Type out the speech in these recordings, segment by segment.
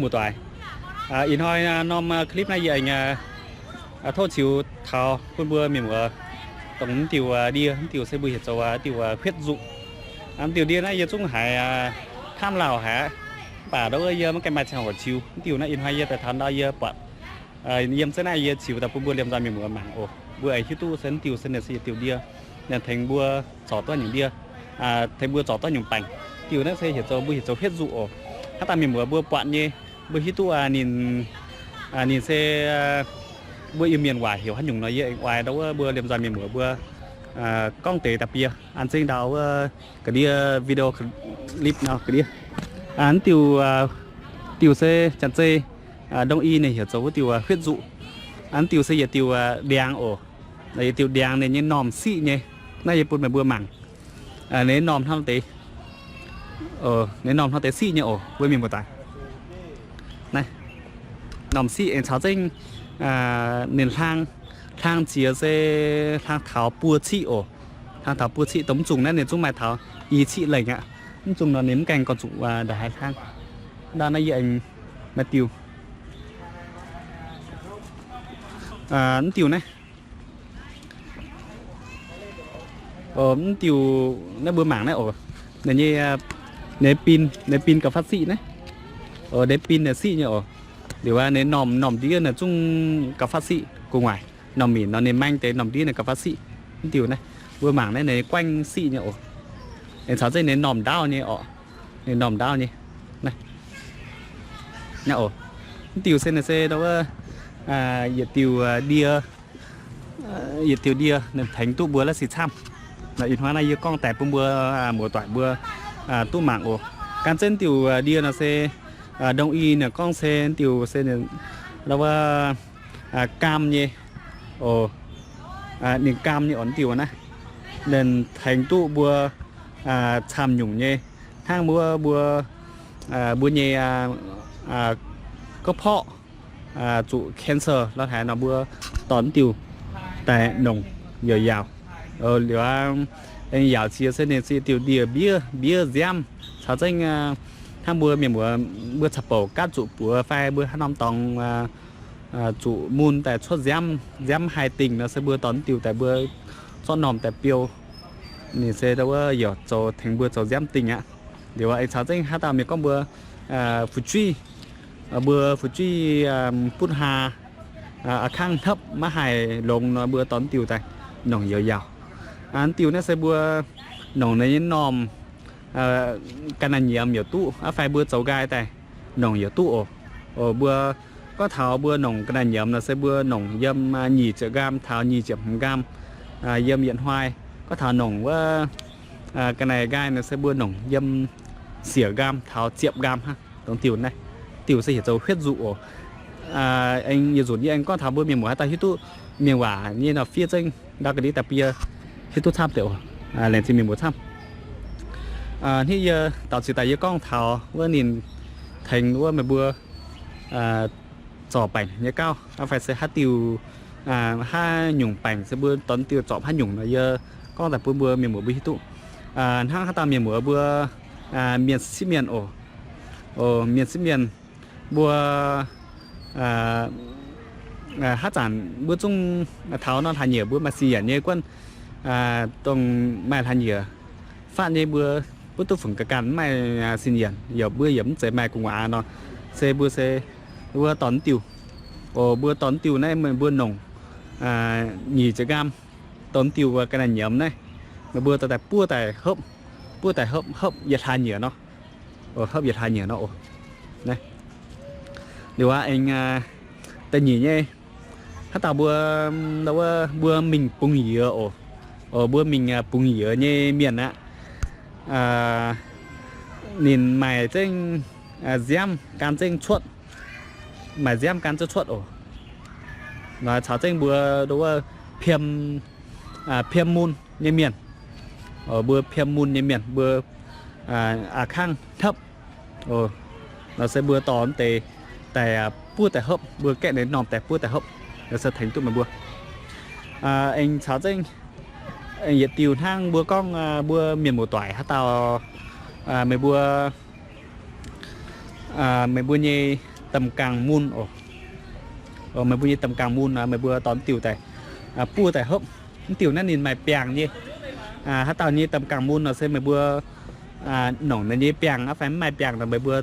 Muoz-doic, ih hnoi norm clip naaiv yie aengx tov ziux taux bun mbuo mienh muoz dongh mv diuh ndie, mv diuh se mbuo heuc zoux diuh huyết dụ. Mv diuh ndie naaiv yie zungv haiz hnamv lauh haic aqv, mv baac ndau wuov yie maiv gaengh maaih ziangh hoc ziux. Mv diuh naaiv ih hnoi yie daaih taux ndau yie buatc yiem zunv naaiv yie ziux daaih bun mbuo liemh nzoih mienh muoz mangc oc. Mbuo aengx hiuv duqv se mv diuh se ninh se yietc diuh ndie, ninh tengx mbuo zorc duqv nyungc ndie, tengx mbuo zorc duqv nyungc baengc. Diuh naaiv se heuc zoux, mbuo heuc zoux huyết dụ oc. Hnangv dangh mienh muoz mbuo buatc nyei, mbuo hiuv duqv ninh, ninh se mbuo Iu-Mienh waac heuc haaix nyungc nor yie aengx oix ndau wuov mbuo liemh nzoih mienh muoz mbuo gorngv deix da'bie an zengv ndau wuov ga'ndiev video clip nor ga'ndiev. Mv diuh, diuh se janx-zei Đông y ninh heuc zoux wuov diuh huyết dụ. Mv diuh se yietc diuh ndiangx oc. Yietc diuh ndiangx ninh nyei normh siqv nyei. Naaiv yie bun meih mbuo mangc. Ninh normh hnangv deix, ninh normh hnangv deix siqv nyei oc, mbuo mienh muoz-doic. Naaiv normh siqv aengx caux zengv ninh hlang, hlang ziex se hlang taux buo ciqv oc. Hlang taux buo ciqv, dongh mv zungh naaiv ninh zungv maaih taux i ciqv lengh aqv. Mv zungh nor ninh mv gaengh gorngv zuqc ndongc haaix hlang. Ndau naaiv yie aengx maaih diuh, mv diuh naaiv. Mv diuh naaiv mbuo mangc naaiv oc, ninh nyei, ninh bin, ninh bin gauh faatv siqv naaiv. Ninh bin naaiv siqv nyei oc. Liuz ninh normh, normh ndiev naaiv zungv gauh faatv siqv gu'nguaaic. Normh minc nor ninh maeng deix normh ndiev naaiv gauh faatv siqv. Mv diuh naaiv mbuo mangc naaiv ninh guaengv siqv nyei oc. Ninh caux zengv ninh normh ndaauv nyei oc. Ninh normh ndaauv nyei. Naaiv oc, mv diuh se ninh se ndau wuov yietc diuh ndie, yietc diuh ndie ninh tengx duqv mbuo la'sic camv. Ih hnoi naaiv yie gorngv daaih bun mbuo muoz-doic mbuo duqv mangc oc. Gan zengv diuh ndie nor se Đông y ninh gorngv se diuh se ndau wuov gaam nyei oc. Ninh gaam nyei oc, diuh naaiv ninh tengx duqv mbuo camv nyungc nyei. Hnangv mbuo, mbuo, mbuo nyei gorqv-porqv zuqc cancer lorh haaix nor mbuo dorh diuh daaih nongc yaac yaauc. Liuz aengx yaauc ziex se ninh se diuh ndie mbiev, mbiev nziaamv caux zengv hnangv mbuo mienh muoz mbuo caux bouc gaatv zuqc buoz fai mbuo haaix norm dorngx zuqc mun daaih cuotv nziaamv, nziaamv haih dingh nor se mbuo dorh diuh daaih mbuo zorqv normh daaih biou. Ninh se ndau wuov yaac zoux tengx mbuo zoux nziaamv dingh aqv. Liuz aengx caux zengv haaix dauh mienh gorngv mbuo fu'jueiv, mbuo fu'jueiv butv haa, a'kangv hnopv maiv haih longx nor mbuo dorh diuh daaih nongc yaac yaauc. Diuh naaiv se mbuo nongc ninh nyei normh ga'naaiv nyiemz yaac duqv aqv, fai mbuo zoux nqaai daaih nongc yaac duqv oc. Mbuo gorngv taux mbuo nongc ga'naaiv nyiemz nor se mbuo nongc yiem nyic ziepc nqaam taux nyic ziepc hmz nqaam yiem yietc hnoi. Gorngv taux nongc wuov ga'naaiv nqaai nor se mbuo nongc yiem siec nqaam taux ziepc nqaam hnangv. Dongh diuh naaiv, diuh se heuc zoux huyết dụ oc. Aengx yietc nzunc yie aengx gorngv taux mbuo mienh muoz haaix dauh hiuv duqv mienh waac nyei nor fiev zengv ndau ga'ndiev da'bie hiuv duqv camv deix oc. Laengz zingh mienh muoz camv. Hnangv yie daux ziux daaih yie gorngv taux wuov ninh tengx wuov meih mbuo zorc baengc nyei gauv fai se haaix diuh, haaix nyungc baengc se mbuo dorh diuh zorpc haaix nyungc nor yie gorngv daaih bun mbuo mienh muoz mbuo hiuv duqv. Hnangv haaix dauh mienh muoz mbuo mienh sieqv mienh oc, mienh sieqv mienh mbuo haaix zanc mbuo zungv taux nor hlaax nyieqc mbuo maaih sin yienc nyei guonv, dongh maaih hlaax nyieqc faatv nyei mbuo, mbuo duqv fungc ga'ganh mv maaih sin yienc, yaac mbuo yaac mv zeiz maaih gu'nguaaz nor, se mbuo se mbuo dorh diuh, mbuo dorh diuh naaiv meih mbuo nongc nyic ziepc nqaam, dorh diuh ga'naaiv nyiemz naaiv, meih mbuo dorh daaih buov daaih hopv, buov daaih hopv, hopv yietc hlaax nyieqc nor, hopv yietc hlaax nyieqc nor oc. Liuz aqv aengx da'nyeic nyei, haaix dauh mbuo wuov mbuo mingh bungx-youz oc, mbuo mingh bungx-youz nyei mienh aqv, ninh maaih zengv nziaamv gan zengv cuotv, maaih nziaamv gan zengv cuotv oc. Caux zengv mbuo wuov piem, piem mun nyei mienh, mbuo piem mun nyei mienh mbuo a'kangv hnopv, nor se mbuo dorh deix daaih buov daaih hopv, mbuo gaeqv ninh normh daaih buov daaih hopv, nor se tengx duqv meih mbuo. Aengx caux zengv yietc diuh hnangv mbuo gorngv mbuo mienh muoz-doic haaix dauh, meih mbuo meih mbuo nyei domh gaangh mun oc. Meih mbuo nyei domh gaangh mun, meih mbuo dorh diuh daaih, buov daaih hopv. Mv diuh naaiv ninh maaih biangh nyei. Haaix dauh nyei domh gaangh mun nor se meih mbuo nongc ninh nyei biangh, aqv fai mv maaih biangh nor meih mbuo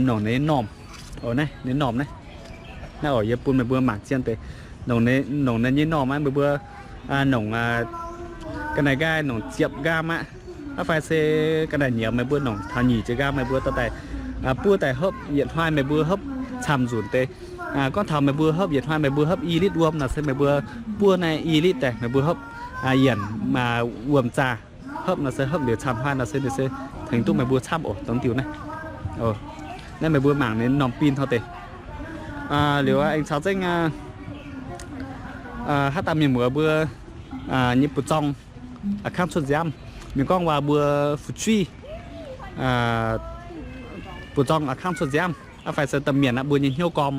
nongc ninh nyei normh. Naaiv, ninh normh naaiv. Naaiv oc, yie bun meih mbuo mangc zien deix. Nongc ninh nyei normh aqv, meih mbuo nongc ga'naaiv nqaai nongc ziepc nqaam aqv, aqv fai se ga'naaiv nyiemz meih mbuo nongc taux nyic ziepc nqaam meih mbuo dorh daaih buov daaih hopv. Yietc hnoi meih mbuo hopv camv nzunc deix. Gorngv taux meih mbuo hopv yietc hnoi meih mbuo hopv i litv wuom nor se meih mbuo buov naaiv i litv daaih meih mbuo hopv yienc wuom zaah hopv nor se hopv liuz camv hnoi nor se ninh se tengx duqv meih mbuo camv oc, dongh diuh naaiv. Naaiv meih mbuo mangc ninh normh bin hnoi deix. Liuz aengx caux zengv haaix dauh mienh muoz mbuo nyei buoz-zorng a'kangv cuotv nziaamv. Mienh gorngv waac mbuo fu'jueiv buoz-zorng a'kangv cuotv nziaamv, aqv fai se domh mienh aqv mbuo nyei hnyouv gorm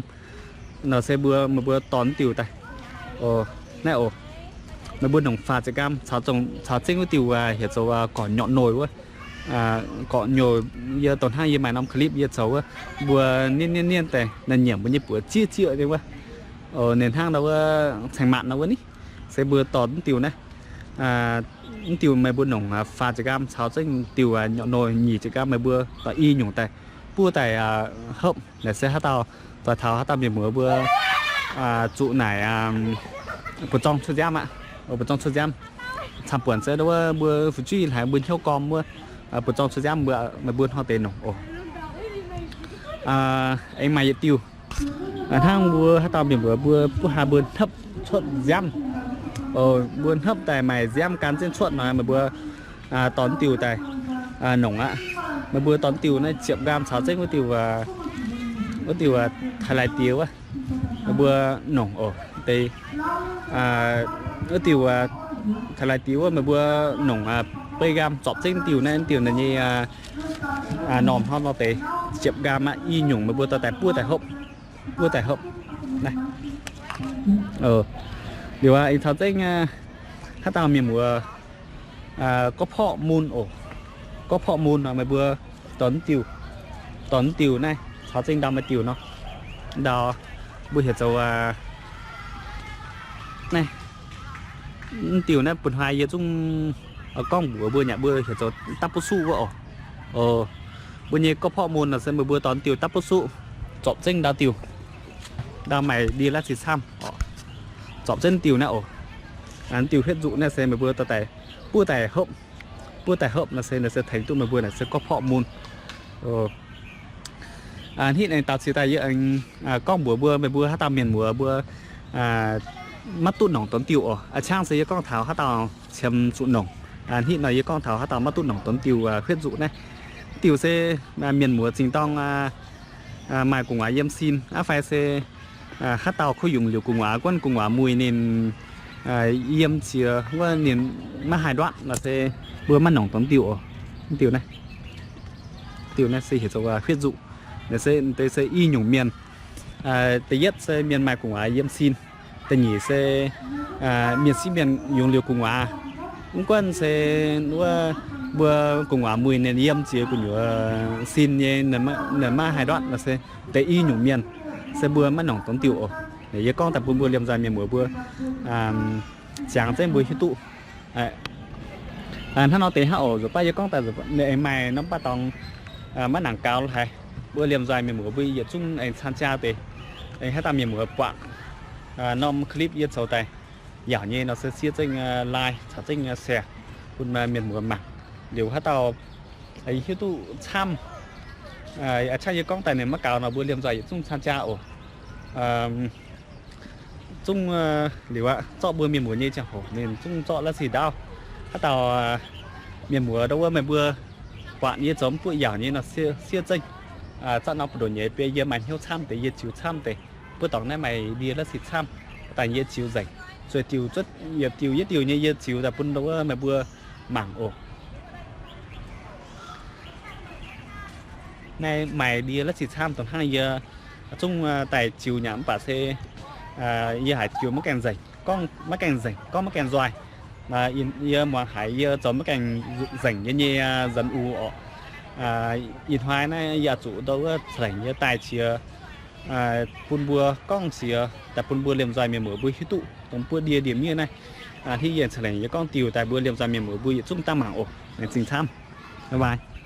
nor se mbuo, meih mbuo dorh diuh daaih. Naaiv oc, meih mbuo nongc faah ziepc nqaam caux zengv wuov diuh heuc zoux gorqv-nyorqc noic wuov. Gorqv-nyorqc, yie douh hnangv yie maaih norm clip yie zoux wuov, mbuo nienh nienh nienh daaih naaiv nyiemc mbuo nyei buoz zieqv zieqv nyei wuov. Ninh hnangv nor wuov ceng-maatc nor wuov ni, se mbuo dorh mv diuh naaiv. Mv diuh meih mbuo nongc faah ziepc nqaam caux zengv diuh nyorqc noic nyic ziepc nqaam meih mbuo dorh i nyungc daaih buov daaih hopv. Naaic se haaix dauh doix taux haaix dauh mienh muoz mbuo zuqc naaic buoz-zorng cuotv nziaamv aqv. Buoz-zorng cuotv nziaamv camv buonc se wuov mbuo fu'jueiv haiz mbuo hnyouv gorm wuov, buoz-zorng cuotv nziaamv mbuo, meih mbuo hnoi deix nongc oc. Aengx maaih yietc diuh hnangv mbuo haaix dauh mienh muoz mbuo buov haaix mbuo hnopv cuotv nziaamv. Mbuo hnopv daaih maaih nziaamv gan zengv cuotv nor meih mbuo dorh diuh daaih nongc aqv. Meih mbuo dorh diuh naaiv ziepc nqaam caux zengv wuov diuh, wuov diuh taaix lai diex wuov, meih mbuo nongc oc. Deix wuov diuh taaix lai diex wuov meih mbuo nongc beiv nqaam zorpc zengv diuh naaiv, diuh naaiv nyei normh hnangv nor deix ziepc nqaam aqv. I nyungc meih mbuo dorh daaih buov daaih hopv, buov daaih hopv. Liuz aengx caux zengv haaix dauh mienh muoz gorqv-porqv mun oc. Gorqv-porqv mun nor meih mbuo dorh diuh, dorh diuh naaiv caux zengv ndau maaih diuh nor, ndau mbuo heuc zoux naaiv, diuh naaiv bun hnoi yie zungv gorngv mbuox mbuo nyei, mbuo heuc zoux dapv buv suqv wuov oc. Mbuo nyei gorqv-porqv mun nor se meih mbuo dorh diuh dapv buv suqv, zorpc zengv ndau diuh, ndau maaih ndie la'sic camv, zorpc zengv diuh naaiv oc. Diuh huetv nzuqc naaiv se meih mbuo dorh daaih buov daaih hopv, buov daaih hopv nor se, nor se tengx duqv meih mbuo naaic se gorqv-porqv mun. Hnitv aengx daux ziux daaih yie aengx gorngv mbuox mbuo, meih mbuo haaix dauh mienh muoz mbuo maiv duqv nongc donx diuh oc. A'ciangv se yie gorngv taux haaix dauh qiemx zuqc nongc. Hnitv nor yie gorngv taux haaix dauh maiv duqv nongc donx diuh huetv nzuqc naaiv. Diuh se mienh muoz zingh dorng maaih gu'nguaaz yiem sin aqv fai se haaix dauh kuv yungz liuz gu'nguaaz, guonv gu'nguaaz muic ninh yiem ziex wuov ninh maiv haih nduatv nor se mbuo maiv nongc donx diuh oc. Diuh naaiv, diuh naaiv se heuc zoux huetv nzuqc. Naaiv se, deix se i nyungc mienh. Da'yietv se mienh maaih gu'nguaaz yiem sin. Da'nyeic se mienh sieqv mienh yungz liuz gu'nguaaz, mv guonv se wuov mbuo gu'nguaaz muic ninh yiem ziex gu'nyuoz sin nyei, ninh maiv haih nduatv nor se deix i nyungc mienh se mbuo maiv nongc donx diuh oc. Yie gorngv daaih bun mbuo liemh nzoih mienh muoz mbuo ziangx zengv mbuo hiuv duqv. Hnangv nor deix hnangv oc. Nzuqc baav yie gorngv daaih ninh aengx maaih norm baav dorngx maiv nangc gaux haic. Mbuo liemh nzoih mienh muoz mbuo yietc zungv aengx caan jaa deix, aengx haaix dauh mienh muoz buatc norm clip yie zoux daaih yaac nyei nor se siev zengv like caux zengv share bun mienh muoz mangc. Liuz haaix dauh hiuv duqv camv, a'ciangv yie gorngv daaih ninh maiv gaux nor mbuo liemh nzoih yietc zungv caan jaa oc. Zungv liuz aqv, zorqv mbuo mienh muoz nyei ziangh hoc ninh zungv zorqv la'sic ndaauv. Haaix dauh mienh muoz ndau wuov meih mbuo buatc yie zoux mv buoqv yaauc nyei nor siev zengv. Zatv norm buoz-ndoqv nyei biei yie maaih hnyouv camv deix, yie ziux camv deix. Buov dorngx naaiv maaih ndie la'sic camv, daaih yie ziux nzengc. Zueiz diuc, yietc diuc yietc diuc nyei yie ziux daaih bun ndau wuov meih mbuo mangc oc. Naaiv maaih ndie la'sic camv dongh hnangv yie zungv daaih ziux nyei mv baac se yie haiz ziux maiv gaengh nzengc, gorngv maiv gaengh nzengc, gorngv maiv gaengh nzoih. Yie muangx haiz yie zoux maiv gaengh nzengc nyei nyei nzanx-ux oc. Ih hnoi naaiv yaac zuqc ndau wuov ca'lengc nyei daaih qiex bun mbuo gorngv qiex daaih bun mbuo liemh nzoih mienh muoz mbuo hiuv duqv dongh buov ndie ndie-miev naaiv. Hnangv yie ca'lengc nyei gorngv diuh daaih mbuo liemh nzoih mienh muoz mbuo yietc zungv daaih mangc oc. Laengz zingh camv. Bye bye.